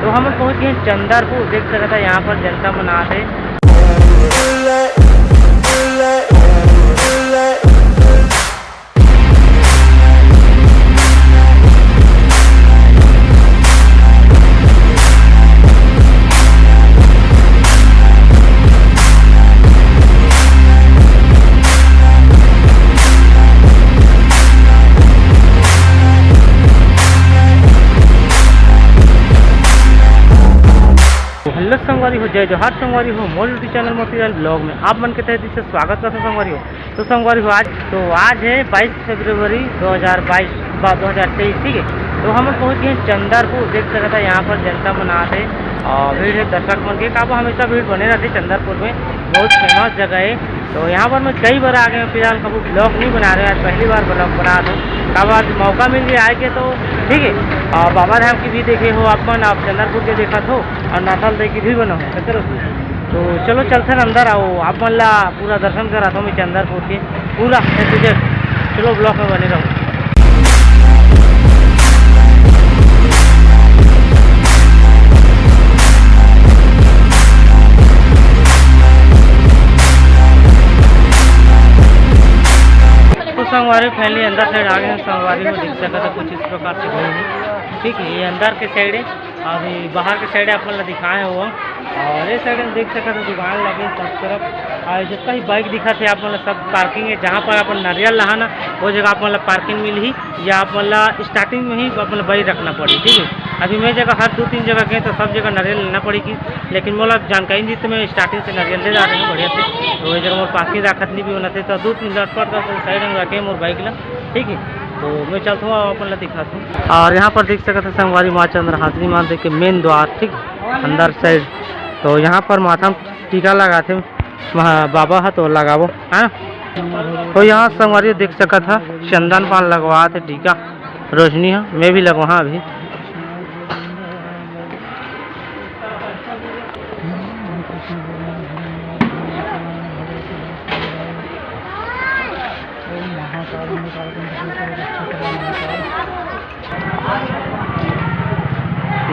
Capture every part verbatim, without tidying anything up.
तो हम पहुंच गए चंदरपुर। देख सकत ह, यहाँ पर जनता मन आत हे। तो हेलो संगवारी हो, जय जोहार संगवारी हो, मोर YouTube चैनल मोतीलाल ब्लॉग में आप मन के तहे दिल से स्वागत करत हों संगवारी हो। तो संगवारी हो, आज तो आज है बाईस फरवरी दो हज़ार बाईस, बा-, दो हज़ार तेईस, ठीक है। तो हम पहुंच गए चंदरपुर। देख सकत ह, यहाँ पर जनता मन आत हे और भीड़ है दर्शक मन के, काबर हमेशा भीड़ बने रहते चंदरपुर में, बहुत फेमस जगह है। तो यहाँ पर मैं कई बार आ गए हूँ, फिलहाल कभी ब्लॉग नहीं बना रहे, आज पहली बार ब्लॉग बना रहे हूँ। काबर आज मौका मिल गया आए के, तो ठीक है। और बाबा धाम की भी देखे हो आप मन, आप चंदरपुर के देखत हो और नाथल दे की भी बना हो। तो चलो चलते हैं अंदर, आओ आप मन ला पूरा दर्शन कराता हूँ मैं चंदरपुर के पूरा A to Z। चलो ब्लॉग में बने रहो। तो संगवारी finally अंदर साइड आ गए हैं। संगवारी हो देख सकत ह कुछ इस प्रकार से भीड़ है, ठीक है। ये अंदर के साइड है, अभी बाहर के साइड आप मन ला दिखाए हो। और ये साइड में देख सकत ह दुकान लगे सब तरफ, और जितना ही बाइक दिखत हे आप मन ला सब पार्किंग है। जहाँ पर अपन नारियल लाहा ना, वो जगह आप मन ला पार्किंग मिलही, या आप मन ला स्टार्टिंग में ही आप मन ला बाइक रखना पड़ी, ठीक है। अभी मैं जगह हर दो तीन जगह गए तो सब जगह नारियल लेना पड़ेगी, लेकिन मोला जानकारी नहीं, तो मैं स्टार्टिंग से नारियल ले जा रहे हैं बढ़िया से। तो ये जगह मोर पार्किंग राखत नहीं भी होना थे, तो दो तीन लटपट का साइड में रखे मोर बाइक ला, ठीक है। तो मैं चलता हूँ, आप मन ला दिखाता हूँ। और यहाँ पर देख सकत ह संगवारी, माँ चंद्रहासिनी मंदिर के मेन द्वार, ठीक, अंदर साइड। तो यहाँ पर माथा में टीका लगाथे महा-, बाबा ह, तो लगाबो, हाँ। तो यहाँ संगवारी देख सकत ह, चंदन पान लगवाथे टीका, रोशनी ह, मैं भी लगवा अभी।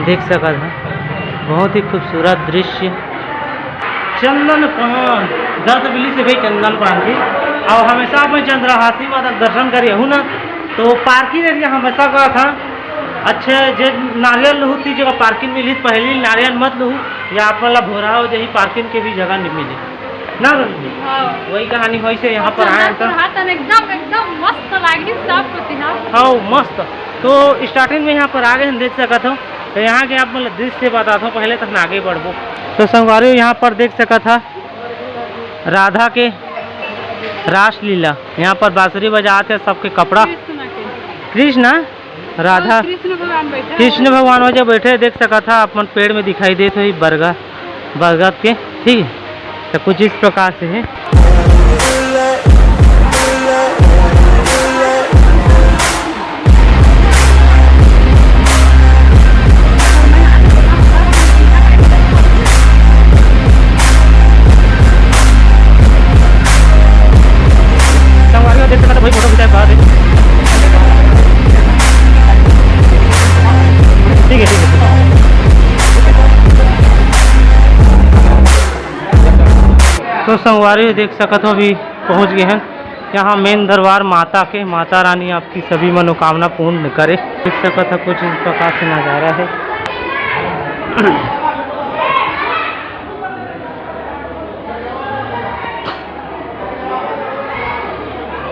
देख सकत ह, बहुत ही खूबसूरत दृश्य। चंदन पान, दस बिली से भाई चंदन पान भी। और हमेशा अपन चंद्रहासी माता के दर्शन करे हूँ ना, तो पार्किंग एरिया हमेशा का था। अच्छा, जे नारियल लहू ती जगह पार्किंग मिली, पहली नारियल मत लहू, या अपन ला भोरा हो जाही, पार्किंग के भी जगह नहीं मिले। ना रोशनी? हाँ। वही कहानी होइस हे यहाँ पर आए हैं तो। हाँ, तन एकदम, एकदम मस्त लागी सब कुछ यहाँ। हाँ, मस्त। तो स्टार्टिंग में यहाँ पर आ गए हैं, देख सकत हो। तो यहाँ के आप मतलब दृश्य बताता हूँ, पहले तक आगे बढ़बो। तो संगवारी हो यहाँ पर देख सकत हा राधा के रासलीला, यहाँ पर बांसुरी बजात हे, सबके कपड़ा कृष्ण के। कृष्ण, राधा, हाँ, कृष्ण भगवान बैठे हैं। कृष्ण भगवान वजह बैठे, देख सकत हा, अपन पेड़ में दिखाई देत होही बरगद, बरगद के, ठीक है। तो कुछ इस प्रकार से है। संगवारी हो देख सकत हो भाई, फोटो खिंचाए बाहर है। ठीक है, ठीक है, ठीक है। तो संगवारी हो देख सकत हो, अभी पहुंच गए हैं यहाँ मेन दरबार माता के। माता रानी आपकी सभी मनोकामना पूर्ण करे। देख सकत हो कुछ इस प्रकार से नजारा है।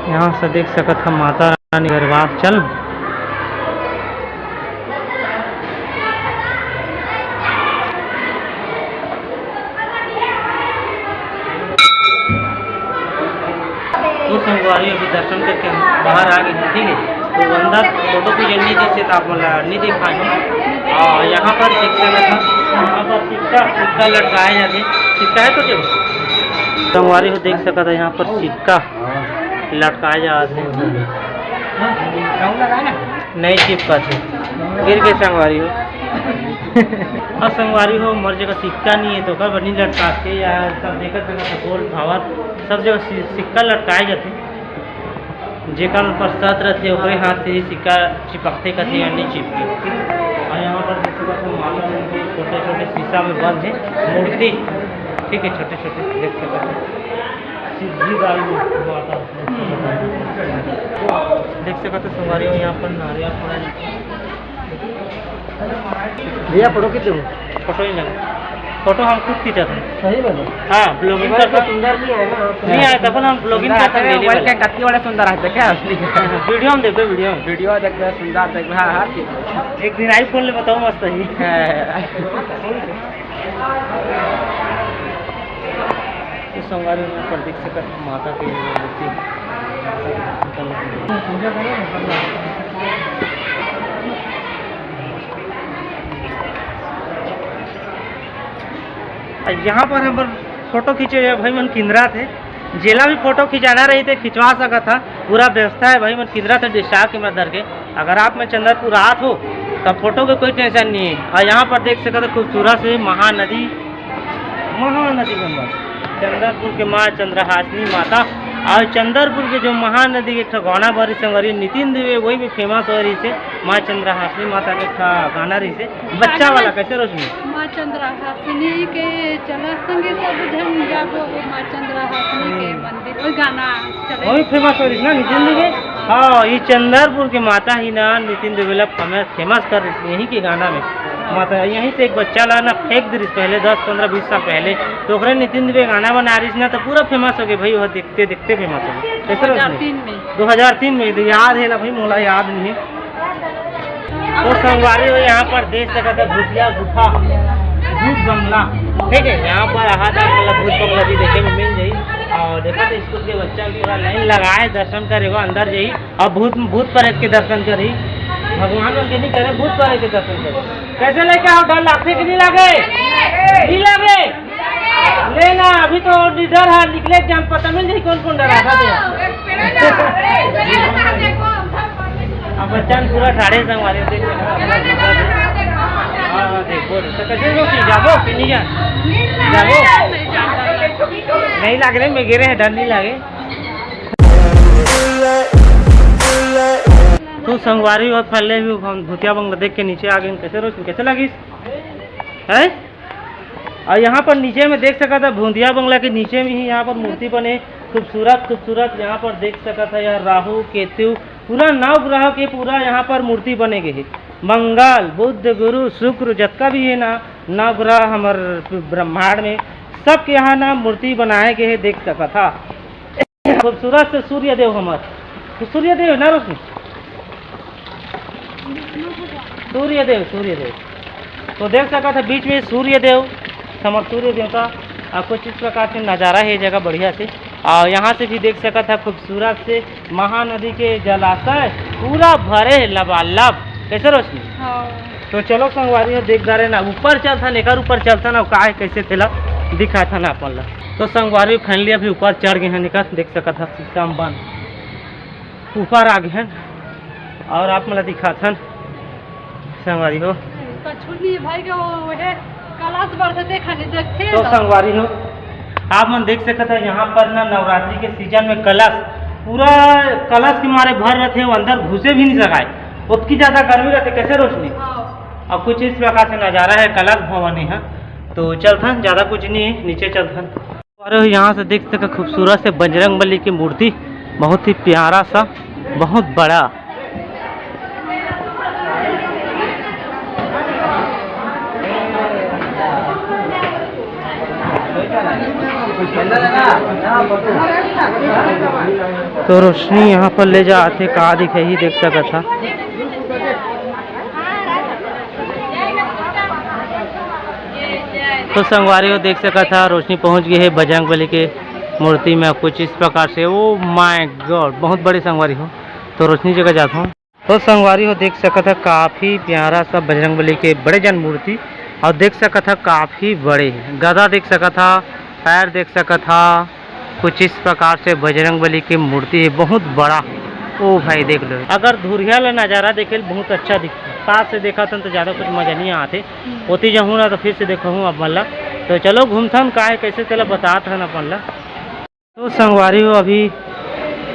यहाँ से देख सकत ह माता रानी दरबार चल। तो संगवारी अभी दर्शन करके हम बाहर आ गए हैं, ठीक है। तो अंदर फोटो पूजन नहीं जैसे तो आप मोला नहीं दिखा दो। और यहाँ पर देख सकत ह, यहाँ पर सिक्का, सिक्का लटकाए जाते। सिक्का है तो जो संगवारी हो देख सकत ह, यहाँ पर सिक्का लटकाए जाते हैं। नहीं चिपका थे, गिर के संगवारी हो। हाँ संगवारी हो, मोर जगह सिक्का नहीं है तो ओकर बर नहीं लटका के या सब देखत जगह से गोल भावर सब जगह सि-, सिक्का लटकाए जाते। जेकर ऊपर सत रथे, ओकरे हाथ से ही सिक्का चिपकथे, कथे या नहीं चिपके। और यहाँ पर देख सकत हो, माता मन के छोटे-छोटे शीशा में बंद है मूर्ति, ठीक है, छोटे-छोटे देख सकत हो, सिद्धिदायिनी माता। देख सकत हो संगवारी हो, यहाँ पर नारियल फोड़ा जाथे। भैया, फोटो खींच दो। फोटो नहीं लगा, फोटो हम खुद खींचत हन। सही में? हाँ, vlogging करत हन। सुंदर नहीं आया ना? नहीं आया, तब हम vlogging करत हन, daily वाला। कत्ती बड़ा सुंदर आता क्या? Video में देखबे, video में। Video देखबे, सुंदर देखबे, हाँ, हाँ, ठीक। एक दिन iPhone ले बताओ, मस्त है। हाँ। तो संगवारी हो, यहाँ पर देख सकत हो माता के मूर्ति। यहाँ पर हमर फोटो खींचे हुए भाई मन किंदराथे, जेला भी फोटो खिंचाना रही थे खिंचवा सकत हा, पूरा व्यवस्था है भाई मन किंदराथे, dish camera धर के। अगर आप मन चंद्रपुर आत हो, तब फोटो के कोई tension नहीं है। और यहाँ पर देख सकत हो खूबसूरत से महानदी, महानदी हमर चंद्रपुर के माँ चंद्रहासिनी माता, और चंद्रपुर के जो महानदी के एक ठो गाना बरी संगवारी नितिन दुबे, वही भी famous हो रही से माँ चंद्रहासिनी माता के एक ठो गाना रही से बच्चा वाला। कैसे रोशनी? माँ चंद्रहासिनी के चला संगे सब झन जाबो, वो माँ चंद्रहासिनी के हम्म। मंदिर, वही गाना चले। वही famous हो रही ना नितिन दुबे। हाँ, ये चंद्रपुर के माता ही ना नितिन दुबे ला famous, famous कर रही यहीं के गाना में। माता यहीं से एक बच्चा ला ना फेंक दे रही पहले दस, पन्द्रह, बीस साल पहले, तो ओकरे नितिन दुबे गाना बना रही ना, तो पूरा famous हो गए भाई, वो देखते देखते famous हो गए। कैसे रोशनी? दो हज़ार तीन में। दो हज़ार तीन में, तो याद है ला भाई, मोला याद नहीं है। तो संगवारी हो, यहाँ पर देख सकत है भूतिया गुफा, भूत बंगला, ठीक है। यहाँ पर आहा था, मतलब भूत बंगला भी देखे में मिल जाई। और देखो तो स्कूल के बच्चा पूरा लाइन लगाए दर्शन करे वो अंदर जाई, और भूत, भूत प्रेत के दर्शन करी। भगवान मन के नहीं करे, भूत प्रेत के दर्शन करे। कैसे लेके आओ, डर लगथे कि नहीं लगे? नहीं लगे। ले ना, अभी तो डर है, निकले जान पता मिल जाई कौन कौन डरा था। अब बच्चा पूरा ठाड़े संगवारी देख सकत हो। हाँ, हाँ, देखो, तो कैसे लोग जाबो कि नहीं जा-, जाबो? नहीं लग रहे, मैं गिरे हैं, डर नहीं लगे। तो संगवारी हो, पहले भी हम भूतिया बंगला देख के नीचे आ गए, कैसे रोशनी, कैसे लगिस? है? और यहाँ पर नीचे में देख सकत है, भूंदिया बंगला के नीचे में ही यहाँ पर मूर्ति बने, खूबसूरत, खूबसूरत। यहाँ पर देख सकत है, यह राहु, केतु, पूरा नवग्रह के पूरा यहाँ पर मूर्ति बने गए है। मंगल, बुध, गुरु, शुक्र, जतका भी है ना नवग्रह हमर ब्रह्मांड में, सबके यहाँ ना मूर्ति बनाए गए है, देख सकत हा। खूबसूरत से सूर्य देव हमर, तो सूर्य देव ना रोशनी, सूर्य देव, सूर्य देव। तो देख सकत है बीच में सूर्य देव, हमर सूर्य देवता, और कुछ इस प्रकार से नज़ारा है जगह बढ़िया से। और यहाँ से भी देख सकत है खूबसूरत से महानदी के जलाशय पूरा भरे है लबालब। कैसे रोशनी? हाँ। तो चलो संगवारी हो, देख डारे ना, ऊपर चलथन, एकर ऊपर चलथन, अउ का है कैसे तेला दिखाथन अपन ला। तो संगवारी finally अभी ऊपर चढ़ गए हैं, एकर देख सकत है system बंद, ऊपर आ गए हैं और आप मन ला दिखाथन संगवारी हो। कछु नहीं भाई के वो, वो है कलश बढ़ते खाली देखते तो हैं। संगवारी हो, आप मन देख सकत है यहाँ पर ना नवरात्रि के season में कलश, पूरा कलश के मारे भर रहते हैं, अंदर घुसे भी नहीं सकाए, उतकी ज़्यादा गर्मी रहते। कैसे रोशनी? हाँ। अब कुछ इस प्रकार से नज़ारा है कलश भवन है। तो चलथन, ज़्यादा कुछ नहीं है, नीचे चलथन। और यहाँ से देख सकते खूबसूरत से बजरंग बली की मूर्ति, बहुत ही प्यारा सा, बहुत बड़ा। तो रोशनी यहाँ पर ले जाते का दिखे ही देख सकत हा। तो संगवारी हो देख सकत हा, रोशनी पहुँच गई है बजरंग बली के मूर्ति में कुछ इस प्रकार से। Oh my God, बहुत बड़ी संगवारी हो। तो रोशनी जगह जाता हूँ। तो संगवारी हो देख सकत हा, काफ़ी प्यारा सा बजरंग बली के बड़े जन मूर्ति, और देख सकत हा काफ़ी बड़े गदा देख सकत हा, पैर देख सकत हा। कुछ इस प्रकार से बजरंग बली की मूर्ति है, बहुत बड़ा। ओ भाई देख लो, अगर धुरिया ला नज़ारा देखे ल बहुत अच्छा दिखता, पास से देखा था तो ज़्यादा कुछ मज़ा नहीं आते। ओती जाहूँ ना तो फिर से देखहूँ आप मन ला। तो चलो घूमथन, का है कैसे तेला बतात हन अपन ला। तो संगवारी हो, अभी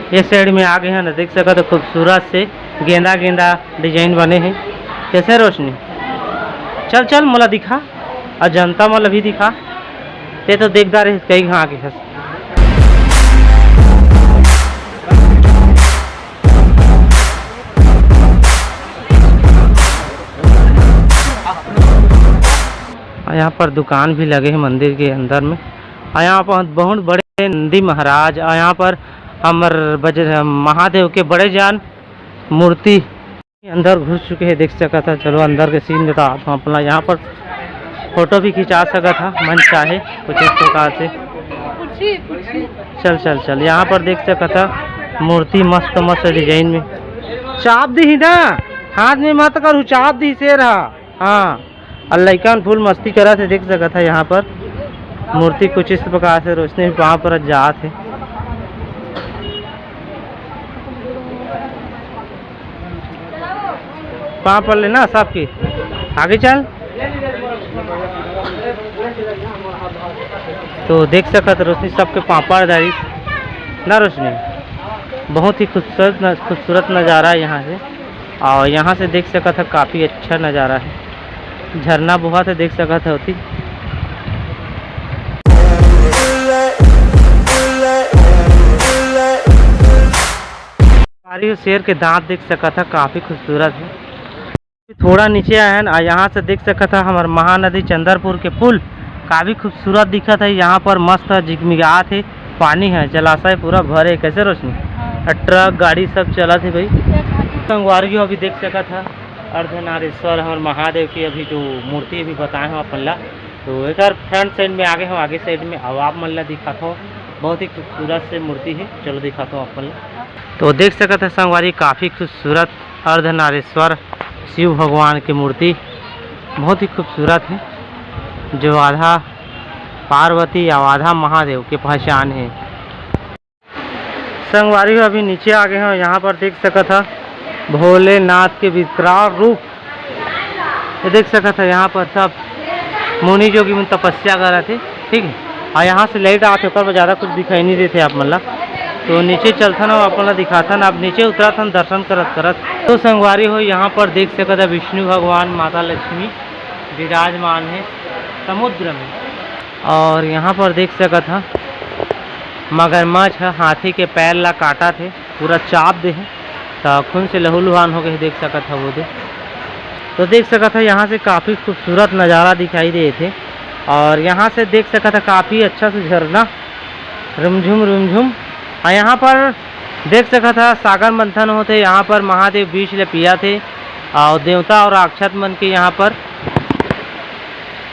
ये साइड में आ गए हैं ना, देख सकत हो खूबसूरत से गेंदा गेंदा डिजाइन बने हैं। कैसे रोशनी? चल चल मोला दिखा, और जनता मोला भी दिखा। ते तो देखदा रहे कई घां आगे हस। और यहाँ पर दुकान भी लगे हैं मंदिर के अंदर में। और यहाँ पर बहुत बड़े नंदी महाराज, और यहाँ पर हमर बज महादेव के बड़े जान मूर्ति अंदर घुस चुके हैं, देख सकत ह। चलो अंदर के सीन बता आप अपना। यहाँ पर फोटो भी खिंचा सकत ह मन चाहे कुछ इस प्रकार से। चल चल चल, यहाँ पर देख सकत ह मूर्ति मस्त मस्त डिजाइन में। चाप दी ना, हाथ में मत करू, चाप दी शेर हा। हाँ, और लइका मन फुल मस्ती करत हे, देख सकत ह। यहाँ पर मूर्ति कुछ इस प्रकार से रोशनी भी पाँव पर जात हे। पाँव पर लेना सबके, आगे चल। तो देख सकत रोशनी सबके पाँव पर डारी ना रोशनी, बहुत ही खूबसूरत न, खूबसूरत नज़ारा है यहाँ से। और यहाँ से देख सकत ह काफ़ी अच्छा नज़ारा है, झरना बहुत है, देख सकत ह ओती। अरे शेर के दांत देख सकत ह, काफ़ी खूबसूरत है। थोड़ा नीचे आए हैं और यहाँ से देख सकत ह हमार महानदी चंदरपुर के पुल काफ़ी खूबसूरत दिखत है। यहाँ पर मस्त जगमगात है, पानी है, जलाशय पूरा भरे। कैसे रोशनी? हाँ। और ट्रक गाड़ी सब चलत है भाई। संगवारी हो अभी देख सकत ह अर्धनारीश्वर हमार महादेव की अभी जो मूर्ति अभी बताए हो अपन ला, तो एक फ्रंट साइड में आगे हो, आगे साइड में अब आप मन ला दिखात हो, बहुत ही खूबसूरत से मूर्ति है। चलो दिखात हो अपन ला। तो देख सकत ह संगवारी काफ़ी खूबसूरत अर्धनारीश्वर शिव भगवान की मूर्ति बहुत ही खूबसूरत है, जो आधा पार्वती और आधा महादेव के पहचान है। संगवारी हो अभी नीचे आ गए हैं, यहाँ पर देख सकत ह भोलेनाथ के विकराल रूप। ये देख सकत ह यहाँ पर सब मुनि जोगी मन तपस्या करत हे, ठीक है। और यहाँ से लाइट आत हे, ओकर बर ज़्यादा कुछ दिखाई नहीं देते आप मन ला। तो नीचे चलथन और अपन ला दिखाथन, आप नीचे उतरथन दर्शन करत करत। तो संगवारी हो यहाँ पर देख सकत ह विष्णु भगवान, माता लक्ष्मी विराजमान है समुद्र में। और यहाँ पर देख सकत ह मगरमच्छ ह हाथी के पैर ला काटत हे, पूरा चाप दे हे, त खून से लहूलुहान हो गए, देख सकत ह वो दे। तो देख सकत ह यहाँ से काफ़ी खूबसूरत नज़ारा दिखाई देत हे। और यहाँ से देख सकत ह काफ़ी अच्छा से झरना रुमझुम रुमझुम। और यहाँ पर देख सकत ह सागर मंथन होथे, यहाँ पर महादेव विष ल पियत हे और देवता और राक्षस मन के यहाँ पर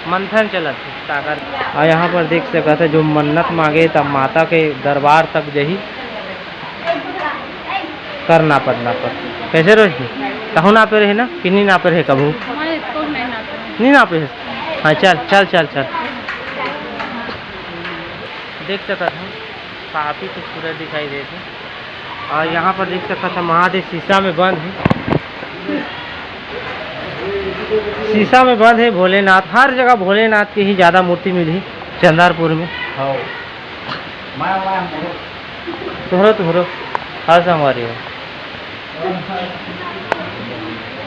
मंथन चलत हे सागर। और यहाँ पर देख सकत ह जो मन्नत मांगे त माता के दरबार तक जही। कर नापत नापत। कैसे रोशनी? तहु नापे रहे ना कि नी नापे रहे कभू? मैं तो नहीं नापे। नी नापे हे? हाँ चल चल चल चल। देख सकत ह काफ़ी खूबसूरत दिखाई देत हे। और यहाँ पर देख सकत ह महादेव शीशा में बंद हे, शीशा में बंद हे भोलेनाथ। हर जगह भोलेनाथ के ही ज़्यादा मूर्ति मिलही चंदरपुर में। हाँ। तोहरो तोहरो हर संगवारी हो।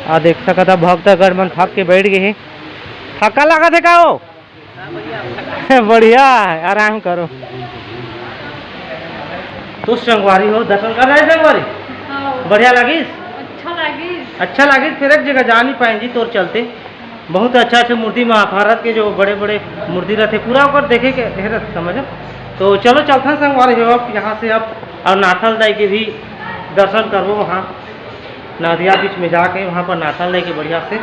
आ देख सकत ह भक्तगण मन थक के बैठ गए हे। थका लागत हे का हो? बढ़िया है, आराम करो। तो संगवारी हो, दर्शन कर रहे संगवारी? हाँ। बढ़िया लागिस? अच्छा लागिस। अच्छा लागिस, फिर एक जगह जा नहीं पाए जी तोर चलते। बहुत अच्छा अच्छा मूर्ति महाभारत के जो बड़े बड़े मूर्ति रहते, पूरा ओकर देखे के हे रहते, समझो। तो चलो चलते हैं संगवारी हो, अब यहाँ से अब और नाथल दाई के भी दर्शन करबो वहाँ। नदिया बीच में जाके वहाँ पर नाथल लेके बढ़िया से।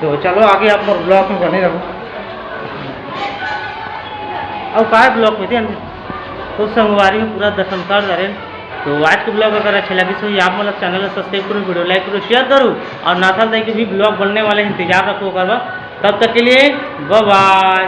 तो चलो आगे आप मोर ब्लॉग में बने रहो। और काय ब्लॉग में थे तो संगवारी हो पूरा दर्शन कर डारेन। तो आज के ब्लॉग अगर अच्छे लगे तो आप मतलब चैनल सब्सक्राइब करो, वीडियो लाइक करो, शेयर करो और नाथल दाई के भी ब्लॉग बनने वाले हैं, इंतजार रखो ओकर बर। तब तक के लिए बाय बाय।